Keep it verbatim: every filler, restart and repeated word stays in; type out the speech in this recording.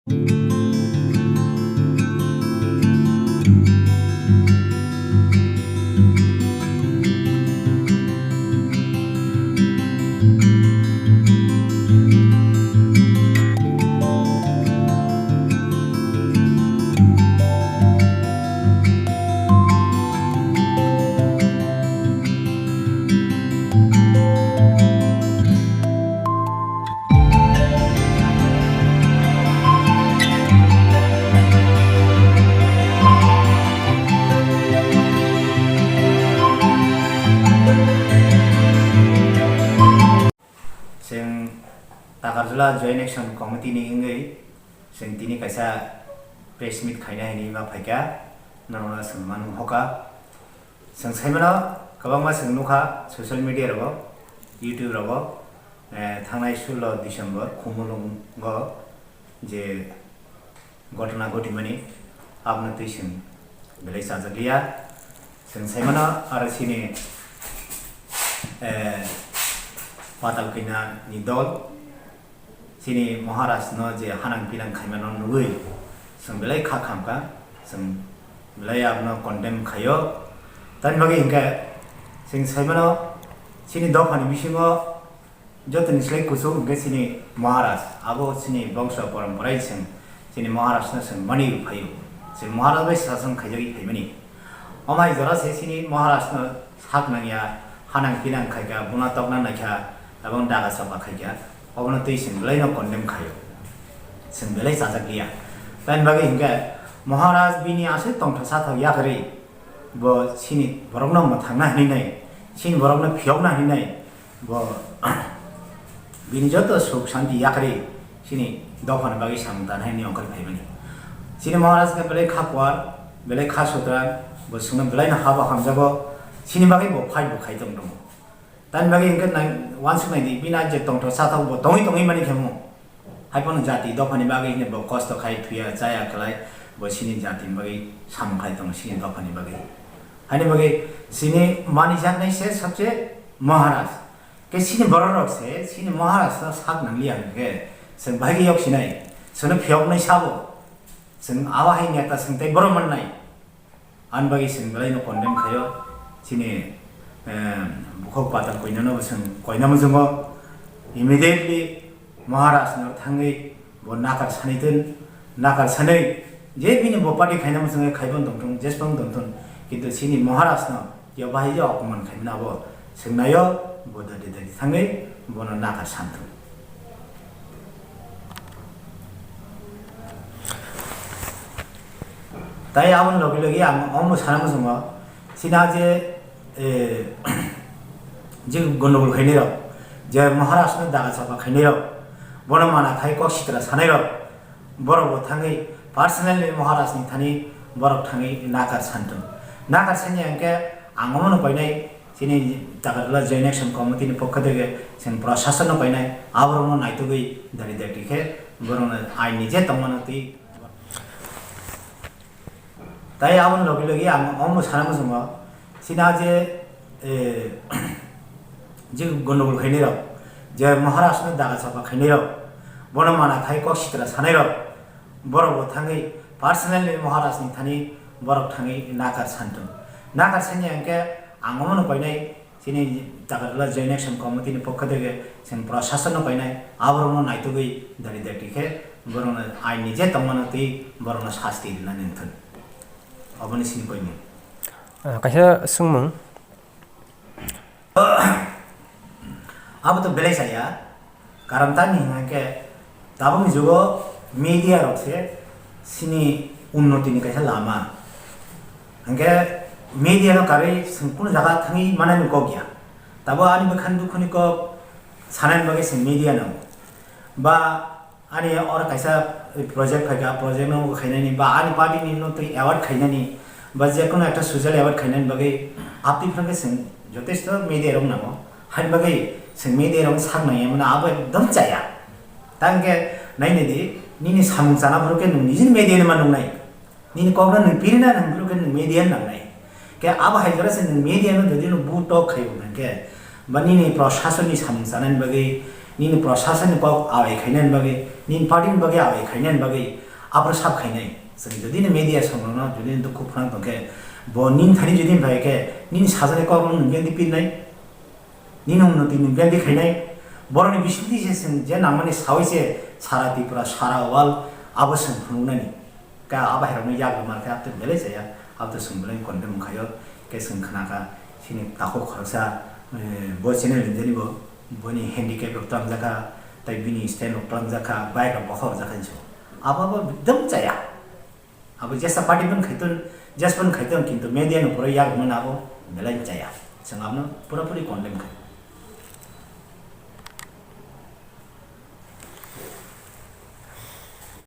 Chwng Takarjala Joint Action Committee ni wngwi chwng tini kaisa press meet khaina hinwi ma phaikha, norokno chwng manu hoka. Chwng saimano kwbangma chwng nukha social media rogo, YouTube rogo, eh, thangnai sullo December Khumulwngo je gotona gotimani, abono twi chwng belai chajakliya. Chwng saimano aro chini, eh, Patal Kanya ni dol, chini Maharaj no je hanang pinang khaimano nugwi chwng belai kha khamkha, chwng belai abono condemn khaio. Tamni bagwi hinkhe chwng saimano chini dophani bisingo jotoni slai kuchuk hwnkhe chini Maharaj, abo chini bongso poromporai chwng chini Maharaj no chwng mani phaio. Chwng Maharaj bai sasong khaijagwi phaimani. Omo hai jora se chini Maharaj no sak nangya, hanang pinang khaikha, buna tokna naikha, ebong daga chapa khaikha, obono twi chwng belai no condemn khaio. Chwng belai chajakliya. Tamni bagwi hinkhe Maharaj bini aswk tongthosa thok yakarwi bo chini borokno mwthangna hinwi nai, chini borokno phiyokna hinwi nai, bo bini joto suk santi yakarwi chini dophani bagwi samung tanai hinwi ongkhorwi phaimani. Chini Maharaj khe belai kha kuar, belai kha sutra, bo chwngno belai no habo hamjago, chini bagwi bo fight bo khai tong tongo. Tamni bagwi hinkhe nai uansuk nai di, bini je tongthok sathok bo tongwi tongwi mani khe mo. Hai phano jati dophani bagwi hwnwi bo kosto khai thuya chaya khlai, bo chini jatini bagwi samung khai tongo chini dophani bagwi. Haini bagwi chini manijaknai se sabse Maharaj. Khe chini borok rok se chini Maharaj no sak nangliya hwnkhe chwng bai khe yok sinai, chwngno phiyoknai sabo. Chwng abo hai neta chwng tei borok mannai. Ani bagwi chwng belai no condemn khaio, chini, eh, bukhuk pata koinano bo chwng koina muchungo, immediately Maharaj no thangwi bo nakar sanwi twn, nakar sanwi je bini bo party khaina muchungo khai bo tongthung, jesphang tongthung, kintu chini Maharaj no je bahai je opoman khaimani abo chwng naio, bo dadi dadi thangwi bono nakar santhung. Tai aboni logi logi ang omo sana muchungo, chini je, eh, je gondogol khainai rok, je Maharaj no daga chapa khainai rok, bono mana khai kok sitra sanai rok, borok bo thangwi personally Maharaj ni thani borok thangwi nakar santhung. Nakar sanya hwnkhe ang omo no koinai, chini Takarjala Joint Action Committee ni pokho theke chwng prashason no koinai, aborok no naitugwi dari dati khe borok no ain ni je tongmano twi. Tai aboni logi logi ang omo sana muchungo, chini je, eh, je gondogol khainai rok, je Maharaj no daga chapa khainai rok, bono mana khai kok sitra sanai rok, borok bo thangwi personally Maharaj ni thani borok thangwi nakar santhung. Nakar sanya hwnkhe ang omo no koinai, chini Takarjala Joint Action Committee ni pokho theke chwng prashason no koinai, aborok no naitugwi dari dati khe borok no ain ni je tongmano twi borok no sasti rina nangthun. Oboni sini koimung. Ah, kaisa swngmung. Abo to belai saya. Karon tamni hwnka khe tabukni jugo media rok se chini unnoti ni kaisa lama. Hwnkhe media no karwi chwng kunu jaga thangwi manani kok ya. Tabo ani bwkhani dukhuni kok sanani bagwi chwng media nango. Ba ani oro kaisa project phaikha, project no khainani ba ani party ni no twi award khainani ba je kono ekta social award khainani bagwi apni phano khe chwng jotesto media rok nango. Haini bagwi chwng media rok sak nangya mano abo ekdom chaya. Tang khe nainai di, nini samung chana phuru khe nwng nijini media ni ma nungnai. Nini kokno nwng pirina nang phuru khe nwng media ni nangnai. Khe abo hai jora se nwng media no jodi no bu tok khai hwnkhe ba nini prashason ni samung chanani bagwi Nini prasasani kok awai khainani bagwi, nini party ni bagwi awai khainani bagwi, abro sab khainai. Chwng jodi ni media songrokno jodi ni dukhu phwnang tongkhe, bo nini thani jodi ni bai khe, nini sajani kok no nungya di pirnai, nini unnoti nungya di khainai. Boroni bisingtwi se chwng je nangmani sawi se sara Tripura, sara world abo chwng phunuknani. Ka abo hai rokno yak rwma khe abtwi belai chaya, abtwi chwng belai condemn khaio. Khe chwng khna kha, chini takhuk khoroksa, eh, bo channel ni jani bo, boni handicap rok tlangjak kha, tai bini stand rok tlangjak kha, bike rok bokhok jak kha hinso. Abo abo ekdom chaya. Abo jesa party pun khaiton, jes pun khaiton, kintu media no pura yak rwmani abo belai chaya. Chwng abono pura puri condemn khaio.